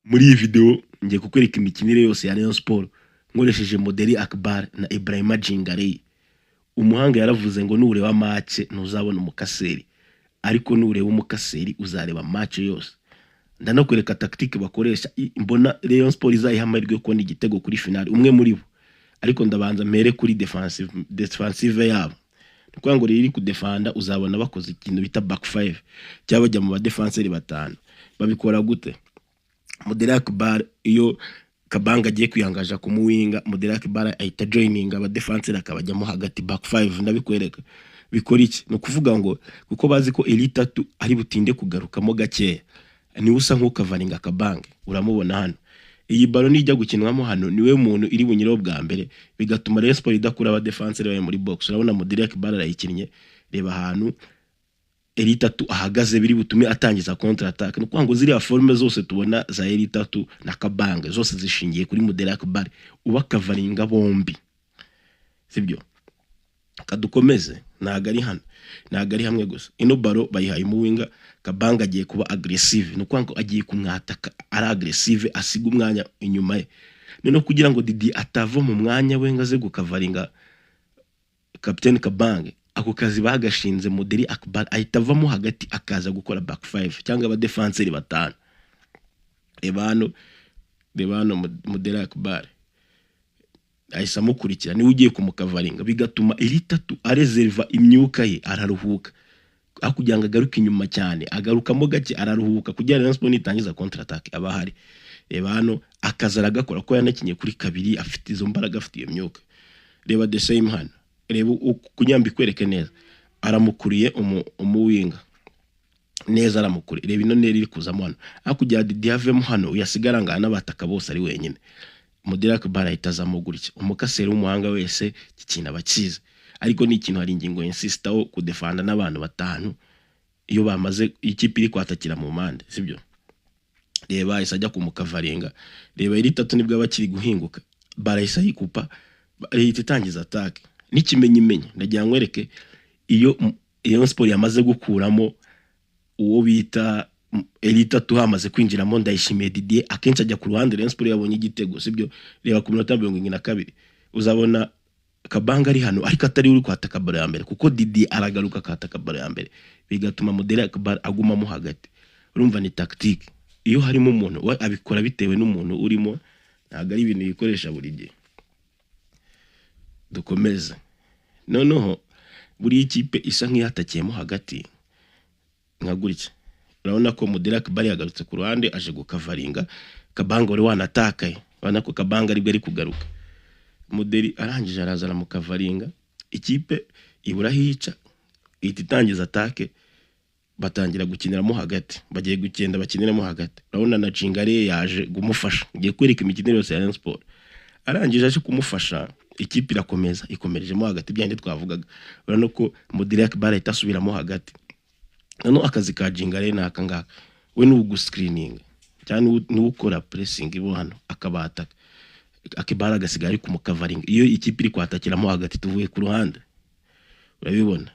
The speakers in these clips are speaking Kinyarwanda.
Muri iyi video ngiye kukwereka imikinire yose ya Rayon Sport nkoresheje Muderi Akbar na Ibrahima Djingarey. Umuhanga yaravuze ngo nureba match ntuzabona umukaseri, ariko nureba umukaseri uzareba match yose. Ndanakwereka tactique bakoresha, mbona Rayon Sport izayiha amahirwe yo kubona igitego kuri finale, umwe muri bo. Ariko ndabanza mpere kuri defensive yabo. Ni ukuvuga ngo rero iri kudefanda, uzabona bakoze ikintu bita back five cyangwa bajya mu badefanseri batanu. Babikora gute? Muderi Akbar, iyo Kabanga agiye kwihangaja kumuwinga, Muderi Akbar ahita joininga abadefanseri akabajyamo hagati, back five. Ndabikwereka bikora iki. Ni ukuvuga ngo kuko bazi ko Elie Tatou ari butinde kugarukamo gakeya, niwe usa nk'ukavaringa Kabange. Uramubona hano, iyi ballon nijya gukinwamo hano, niwe muntu iri bunyureho bwa mbere, bigatuma Rayon Sport idakura abadefanseri bayo muri box. Urabona Muderi Akbar arayikinnye, reba ahantu Elie Tatou ahagaze, biri butume atangiza contre attaque. Ni ukuvuga ngo ziriya forme zose tubona za Elie Tatou na Kabange zose zishingiye kuri Muderi Akbar ubakavaringa bombi, sibyo? Kadukomeze. Ntabwo ari hano, ntabwo ari hamwe gusa. Ino ballon bayihaye umuwinga, Kabanga agiye kuba aggressive. Ni ukuvuga ngo agiye kumwataka ari aggressive, asiga umwanya inyuma ye. Noneho kugira ngo Didi atava mu mwanya we ngo aze gukavaringa kapiteni Kabange, ako kazi bagashinze Muderi Akbar, ahita avamo hagati akaza gukora back five cyangwa abadefanseri batanu. Reba hano, reba hano, Muderi Akbar ahise amukurikira, niwe ugiye kumukavaringa, bigatuma Elie Tatou arezerva imyuka ye, araruhuka. Aho kugira ngo agaruke inyuma cyane, agarukamo gake, araruhuka kugira ngo Rayon Sport nitangiza contre attaque aba ahari. Reba hano, akazi aragakora ko yanakinye kuri kabiri, afite izo mbaraga, afite iyo myuka. Reba the same hano, reba kugira ngo ikwereke neza, aramukuriye umuwinga neza, aramukure. Reba ino ntera iri kuzamo hano, aho kugira Didi avemo hano uyasigara angana n'abataka bose ari wenyine, Muderi Akbar ahita azamo gutya. Umukaseri w'umuhanga wese iki kintu aba akizi, ariko ni ikintu hari ingingo insisitaho kudefanda n'abantu batanu iyo bamaze ikipe iri kwatakira mu mpande, sibyo? Reba, ahise ajya kumukavaringa. Reba Elie Tatou, nibwo aba akiri guhinguka, barahise ayikupa, ihita itangiza attaque. N'ikimenyimenyi, ndagira nkwereke iyo Rayon Sport yamaze gukuramo uwo bita Elie Tatou, hamaze kwinjiramo Ndayishimiye Didier, akenshi ajya ku ruhande Rayon Sport yabonye igitego, sibyo? Reba ku minota 72, uzabona Kabanga ari hano, ariko atari uri kwataka ballon ya mbere, kuko Didier aragaruka akataka ballon ya mbere, bigatuma Muderi Akbar agumamo hagati. Urumva ni tactique, iyo harimo umuntu we abikora bitewe n'umuntu urimo, ntabwo ari ibintu yikoresha buri gihe. Dukomeze. Noneho buriya ikipe isa nk'iyatakiyemo hagati nka gutya, urabona ko Muderi Akbar yagarutse ku ruhande, aje gukavaringa Kabanga wari wanatakaye. Urabona ko Kabanga aribwo ari kugaruka, Muderi arangije araza aramukavaringa, ikipe ibura aho ica, ihita itangiza attaque, batangira gukiniramo hagati, bagiye kugenda bakiniramo hagati. Urabona na Djingarey yaje kumufasha. Ngiye kwereka imikinire yose ya Rayon Sport. Arangije aje kumufasha, ikipe irakomeza ikomerejemo hagati, byandi twavugaga. Urabona ko Muderi Akbar ahita asubiramo hagati. Noneho akazi ka Djingarey ni aka ngaka, we ni ugusikirininga cyangwa niwe ukora pressing ibo hano akabataka, Akbar agasigara ari kumukavaringa iyo ikipe iri kwatakiramo hagati. Tuvuye ku ruhande, urabibona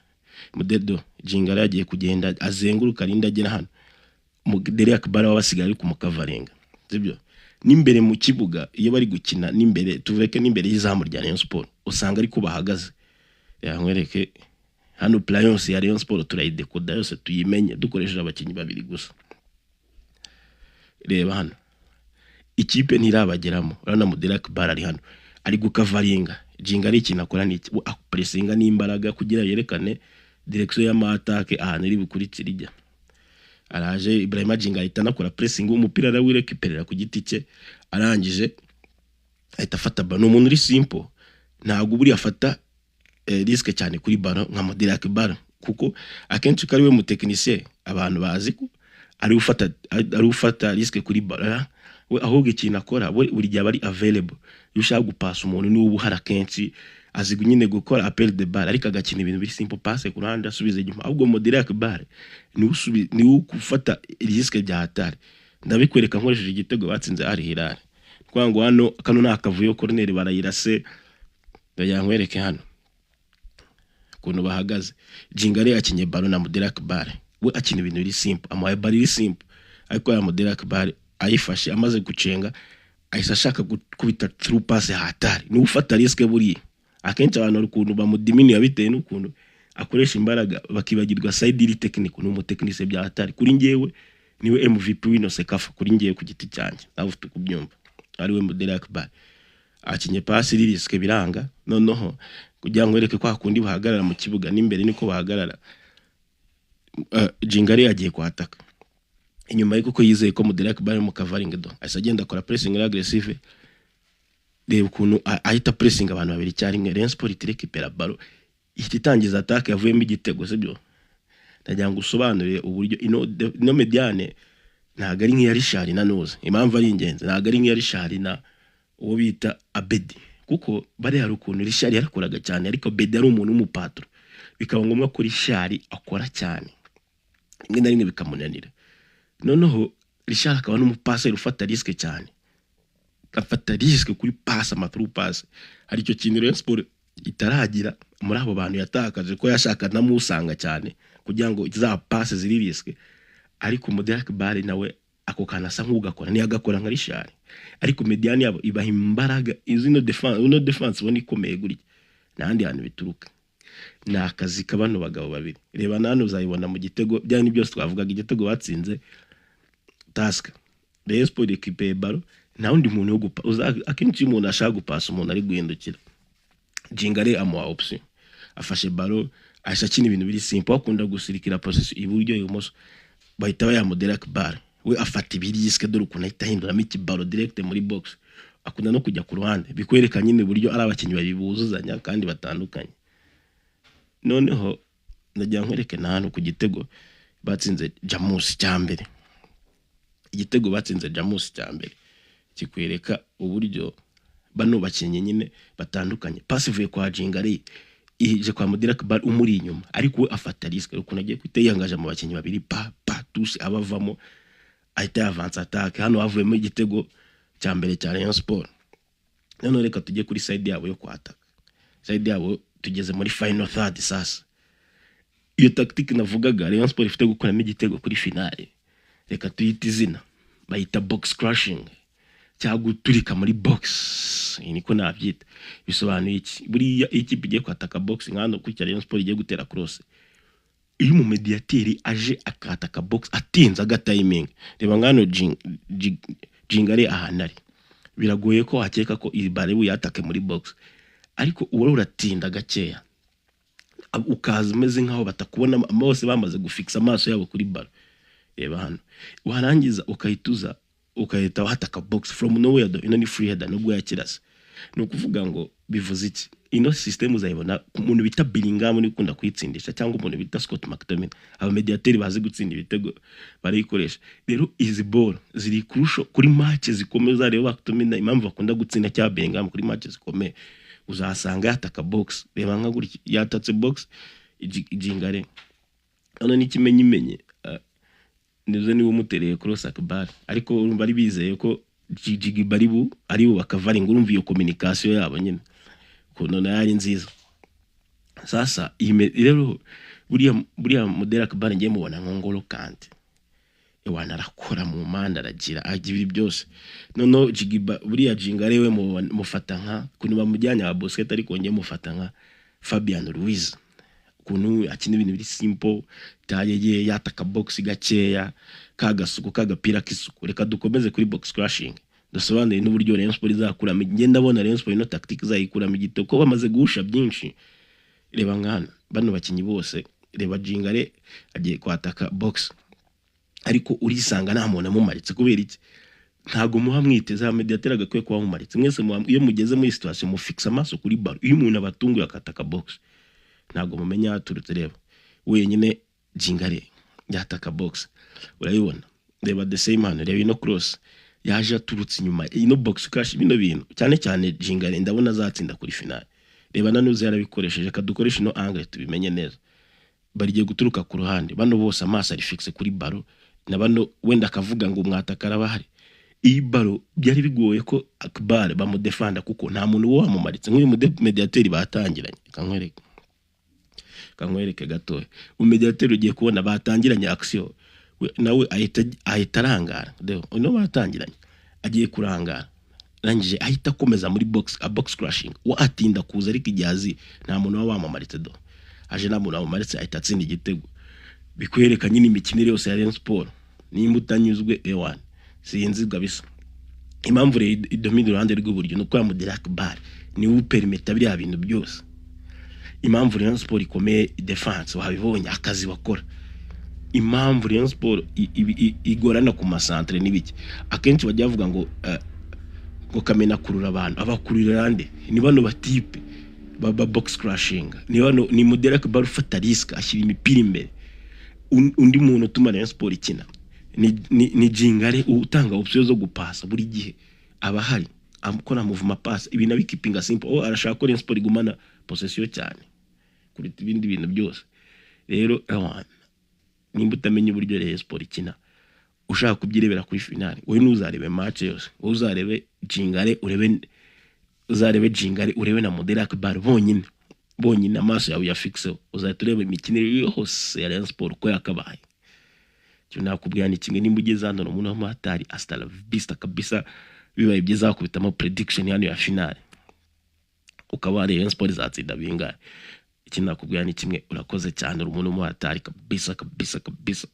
Mudedo Djingarey yagiye kugenda azenguruka arinda agera hano, Muderi Akbar we basigaye ari kumukavaringa, sibyo? N'imbere mu kibuga iyo bari gukina, n'imbere, tuveke n'imbere y'izamu rya Rayon Sport, usanga ariko bahagaze. Reka nkwereke hano, plan yose ya Rayon Sport turayidekoda yose tuyimenye dukoresheje abakinnyi babiri gusa. Reba hano, ikipe ntirabageramo. Urabona Muderi Akbar ari hano, ari gukavaringa Jinga. Ari ikintu akora ni iki? We apuresinga n'imbaraga kugira yerekane direction y'ama attaque ahantu iri bukurikire ijya. Araje Ibrahima Jinga ahita anakora pressing, umupira arawirekiperera ku giti cye, arangije ahita afata ballon. Ni umuntu uri simple, ntabwo buriya afata risque cyane kuri ballon nka Muderi Akbar, kuko akenshi ko ari we mutekinisiye, abantu bazi ko ari ufata risque kuri ballon. We ahubwo ikintu akora, we buri gihe aba ari available. Iyo ushaka gupasa umuntu, niwe uba uhari. Akenshi azi nyine gukora appel de balle, ariko agakina ibintu biri simple, passe ku ruhande, asubiza inyuma. Ahubwo Muderi Akbar niwe ufata risque bya hatari. Ndabikwereka nkoresheje igitego batsinze Al Hilal. Kuvuga ngo hano kano ni akavuyo, corner barayirase. Ndagira nkwereke hano ukuntu bahagaze. Djingarey akinye ballon na Muderi Akbar, we akina ibintu biri simple, amuhaye ballon iri simple, ariko ya Muderi Akbar Ayifashe, amaze gucenga, ahise ashaka gukubita through pass hatari. Niwe ufata risque. Buriya akenshi abantu hari ukuntu bamudiminuya bitewe n'ukuntu akoresha imbaraga, bakibagirwa side iri technique. Ni umutekinisiye bya hatari. Kuri njyewe niwe MVP w'ino CECAFA, kuri njyewe ku giti cyanjye, nawe ufite uko ubyumva, ariwe Muderi Akbar. Akinye pasi iri risque, biranga. Noneho kugira ngo wereke kwa kundi bahagarara mu kibuga n'imbere niko bahagarara, Jingare yagiye kwataka inyuma ye kuko yizeye ko Muderi Akbar mu covering do. Ahise agenda akora pressing aggressive. Reba ukuntu ahita pressing abantu babiri icyarimwe. Rayon Sport ihita irekipera ballon, ihita itangiza attaque yavuyemo igitego, sibyo? Ndagira ngo usobanurire uburyo ino médiane ntabwo ari nk'iya Richard na Nuzi. Impamvu ari ingenzi, ntabwo ari nk'iya Richard na uwo bita Abedi, kuko bari hari ukuntu Richard yarakoraga cyane, ariko Abedi ari umuntu w'umupatro, bikaba ngombwa ko Richard akora cyane, rimwe na rimwe bikamunanira. Noneho Richard akaba n'umupaseri ufata risque cyane, afata risque kuri passe, ama through pass. Hari icyo kintu Rayon Sport itaragira muri abo bantu yatakaje, ko yashaka namusanga cyane kugira ngo za passe ziri risque. Ariko Muderi Akbar nawe ako kantu asa nk'ugakora, ntiyagakora nka Richard, ariko médiane yabo ibaha imbaraga. Izino defense, ino defense ubona ikomeye gutya, nta handi hantu bituruka, ni akazi ka bano bagabo babiri. Reba na hano uzayibona mu gitego, bya ni byose twavugaga, igitego batsinze Tusker. Rayon Sport récupère ballon, nta wundi muntu wo gupa. Akenshi iyo umuntu ashaka gupasa, umuntu ari guhindukira, Jingare amuha option. Afashe ballon, ahise akina ibintu biri simple, akunda gusirikira position iburyo, ibumoso, bahita bayamudera Akbar, we afata ibirisque. Dore ukuntu ahita ahinduramo ikiballon direct muri box. Akunda no kujya ku ruhande, bikwereka nyine uburyo ari abakinnyi babiri buzuzanya kandi batandukanye. Noneho ndagira nkwereke na hano ku gitego batsinze Jamus cya mbere. Igitego batsinze Jamus cya mbere kikwereka uburyo bano bakinnyi nyine batandukanye. Passe ivuye kwa Jingare, ije kwa Muderi Akbar umuri inyuma, ariko we afata risque, ukuntu agiye guhita yiyangaje mu bakinnyi babiri, pa pa, touche abavamo, ahita yavansa attaque. Hano havuyemo igitego cya mbere cya Rayon Sport. Noneho reka tujye kuri side yabo yo kwataka. Side yabo, tugeze muri final third. Sasa iyo tactique navugaga Rayon Sport ifite gukuramo igitego kuri finale, reka tuyite izina, bayita box crashing cyangwa guturika muri box. Iyi niko nabyita. Bisobanuye iki? Buriya iyo ikipe igiye kwataka box, nka hano kuri Rayon Sport igiye gutera cross, iyo umumediateri aje akataka box atinze agatayiminga, reba nka hano Jingare ahantu ari, biragoye ko wakeka ko iyi ballon buyatake muri box, ariko uba uratinda gakeya, ukaza umeze nkaho batakubona, bose bamaze gufikisa amaso yabo kuri ballon. Reba hano, warangiza ukahita uza ukahita wataka box from nowhere. Do ino ni free header nubwo yakirase. Ni ukuvuga ngo bivuze iki? Ino system uzayibona ku muntu bita Bellingham, ni ukunda kuyitsindisha, cyangwa umuntu bita Scott McTominay. Abamediateri bazi gutsinda ibitego barayikoresha. Rero izi ball ziri crucial kuri match zikomeye. Uzareba McTominay, impamvu bakunda gutsinda, cyangwa Bellingham kuri match zikomeye, uzasanga yataka box. Reba nka gutya yatatse box Jingare. Hano n'ikimenyimenye, nizo niba umutereye cross Akbar, ariko urumva ari bizeye ko Jigi bari bu ari bu bakavaringa. Urumva iyo communication yabo nyine ukuntu nayo ari nziza. Sasa iyi rero buriya Muderi Akbar ngiye mubona nka Ngolo Kante. Ewana, arakora mu mpande, aragira agira ibi byose. Noneho Jigiba, buriya Jingare we mufata nka ukuntu bamujyanye aba Busquets, ariko ngiye mufata nka Fabian Ruiz, ukuntu akina ibintu biri simple, taille ye, yataka box gakeya, kagasuku kagapira k'isuku. Reka dukomeze kuri box crashing, dusobanure n'uburyo Rayon Sport izakuramo. Ngenda ndabona Rayon Sport ino tactique izayikuramo igitego, ko bamaze guhusha byinshi. Reba nkana bano bakinnyi bose, reba Jingare agiye kwataka box, ariko urisanga nta muntu amumaritse. Kubera iki? Ntabwo muha mwiteze. Mediateur agakwiye kuba amumaritse. Mwese iyo mugeze muri situation, mufixa amaso kuri ballon. Iyo umuntu abatunguye akataka box, ntabwo mumenya yaturutse. Reba wenyine Jingare yataka box, urayibona. Reba the same hano, reba ino cross yaje aturutse inyuma. Ino box crash, bino bintu cyane cyane Jingare ndabona azatsinda kuri finale. Reba nanuze yarabikoresheje. Reka dukoreshe ino angle tubimenye neza. Barigiye guturuka ku ruhande, bano bose amaso ari fixe kuri ballon, na bano wenda akavuga ngo umwataka arabahari. Iyi ballon byari bigoye ko Akbar bamudefanda, kuko nta muntu uba wamumaritse nk'uyu mediateri batangiranye. Reka nkwereke gatoya umediateri ugiye kubona batangiranye action. Nawe ahita arangara. Deo uno batangiranye agiye kurangara, arangije ahita akomeza muri box, a box crashing. We atinda kuza, ariko igihe azi nta muntu uba wamamaritse. Do aje, nta muntu wamamaritse, ahita atsinda igitego. Bikwereka nyine imikinire yose ya Rayon Sport. Nimba utanyuzwe, ewan, sinzi kabisa. Impamvu rero idomina uruhande rw'iburyo ni uko ya Muderi Akbar niwe uperimeta biriya bintu byose. Impamvu Rayon Sport ikomeye defense, wabibonye akazi bakora. Impamvu Rayon Sport igorana ku masantere n'ibiki, akenshi bajya bavuga ngo ngo Kamena akurura abantu. Abakurura nde? Ni bano batipe baba box crashing, ni bano, ni Muderi Akbar ufata risk, ashyira imipira imbere. Undi muntu utuma Rayon Sport ikina ni Jingare utanga option zo gupasa. Buri gihe aba ahari akora mouvement passe, ibintu abikipinga simple. Oh, arashaka ko Rayon Sport igumana possession cyane kuruta ibindi bintu byose. Rero ewan, nimba utamenya uburyo Rayon Sport ikina, ushaka kubyirebera kuri finale, wowe ntuzarebe match yose, wowe uzarebe Jingare, urebe, uzarebe Jingare, urebe na Muderi Akbar bonyine bonyine, amaso yawe uyafixe, uzahita ureba imikinire yose ya Rayon Sport uko yakabaye. Icyo nakubwira ni kimwe: nimba ugeze hano, umuntu w'umuhatari, hasta la vista kabisa. Bibaye byiza wakubitamo prediction hano ya finale, ukaba Rayon Sport izatsinda bingahe? Icyo nakubwira ni kimwe: urakoze cyane, uri umuntu w'umuhatari kabisa kabisa kabisa.